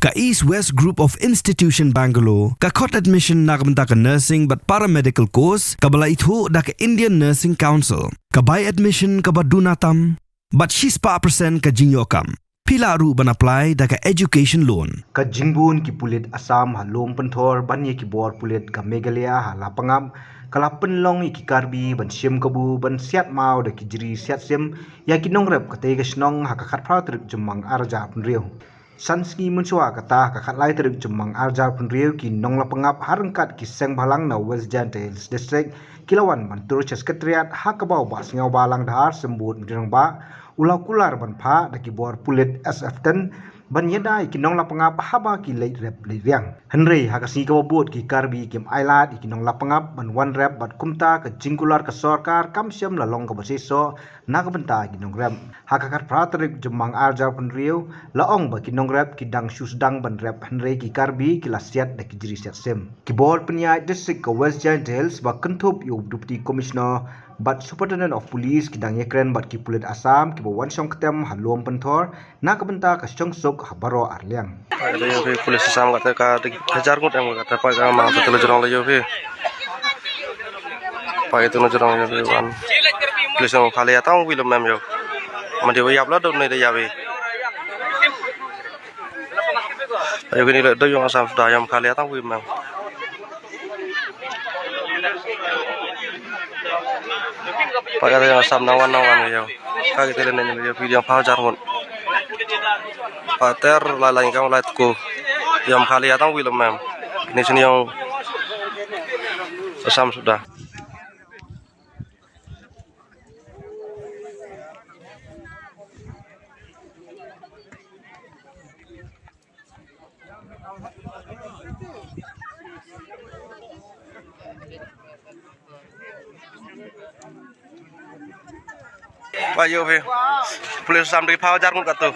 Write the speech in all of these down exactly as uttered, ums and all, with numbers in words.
Ka East West Group of Institution Bangalore ka khot admission na ka bynta ka nursing bad paramedical course kaba la ithuh da ka Indian Nursing Council. Ka bai admission kaba duna tam bad shispah percent ka jingïoh kam. Phi lah ruh ban apply da ka education loan. Ka jingbun ki pulit Assam ha Lum Pynthor ban ïa ki bor pulit ka Meghalaya ha Lapangap ka la pynlong ïa ki Karbi ban shim kabu ban siat maw da ki jri siat sim ïa ki nongrep katei ka shnong ha ka khatphra tarik Jymmang arhajar phew. San sngi mynshuwa kata, ka khatlai tarik Jymmang arhajar phew, ki nong Lapangap ha ryngkat ki seng bhalang na West Jaintia Hills District ki la wan ban tur sha Secretariat ha kaba u Bah Sniawbhalang Dhar, Symbud Rangbah, u la kular ban phah da ki bor pulit S F ten ban ïada ïa ki nong Lapangap haba ki leit rep leit riang. Hynrei ha ka sngi kaba bud ki Karbi kim ailad ïa ki nong Lapangap ban wan rep bad kumta ka jingkular ka sorkar kam shym la long kaba shisha na ka bynta ki nongrep. Ha ka khatphra tarik Jymmang arhajar phew la ong ba ki nongrep ki dang shu sdang ban rep hynrei ki Karbi ki la siat da ki jri siat sim. Ki bor pynïaid district ka West Jaintia Hills ba kynthup ïa u Deputy Commissioner bad Superintendent of Police ki dang ïakren bad ki pulit Assam kiba wan shong ktem ha Lum Pynthor na ka bynta ka shongsuk ha baroh arliang. Ïa phi, pulit Assam kata ka hajar ngut em kata, pa ka ma kata la jrong la ïa phi. Pa itu na jrong ïa phi wan. Pulit Meghalaya tang wi lem em ïa. Ma dei ba ïap la don ne da ïa phi. Ayo kini la dei ïong Assam suda, ïong Meghalaya tang wi em. Pa ka ïong Assam nang wan nang wan ïa. Ka ki tele ne ïa phi ïong phaw hajar ngut. Pa ter la la ïong ka la tku. Ïong Meghalaya tang wi lem em. Kini sini ïong Assam suda. Pa ïoh phi. Pulit Assam dei phaw hajar ngut katu.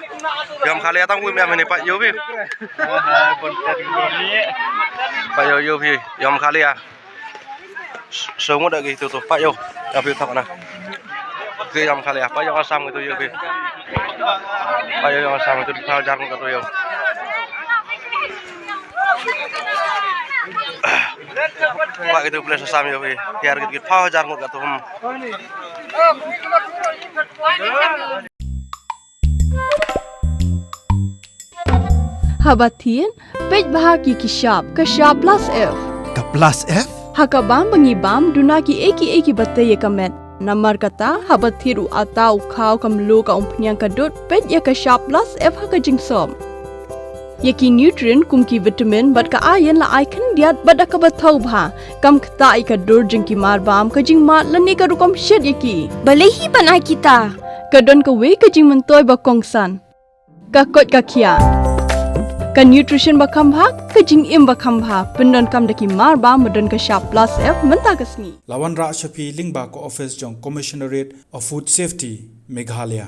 Ïong Meghalaya tang wi em em ne pa ïoh phi. Pa ïoh ïoh phi. Ïong Meghalaya. Shu ngut da ki tu tu pa ïoh. Ïa phi thap na. Ki ïong Meghalaya pa ïoh Assam ki tu ïoh phi. Pa ïoh ïong Assam ki tu phaw hajar ngut katu ïoh. Pa ki tu pulit Assam ïoh phi. Ïar ki tu phaw hajar ngut katu hmm. Haba thied, peit bha ki ki shap, ka shap plus F. Ka plus F? Ha ka bam ba ngi bam, duna ki ei ki ei kiba tei ïa ka met. Namar kata, haba thied u atta, u khaw, ka mluh, ka umphniang, ka dud, peit ïa ka shap plus F ha ka jingsop. Ïa ki nutrient kum ki vitamin bad ka iron la ai khyndiat bad da kaba thaw bha. Kam ktah ïa ka dur jong ki mar bam, ka jingmad lane ka rukom shet ïa ki. Balei hi ban ai kita? Ka don kawei ka jingmyntoi ba kongsan. Ka koit ka khiah. Ka nutrition ba kham bha, ka jingim ba kham bha. Pyndonkam da ki mar bam ba don ka shap plus F mynta ka sngi. La wanrah sha phi lyngba ka office jong Commissionerate of Food Safety, Meghalaya.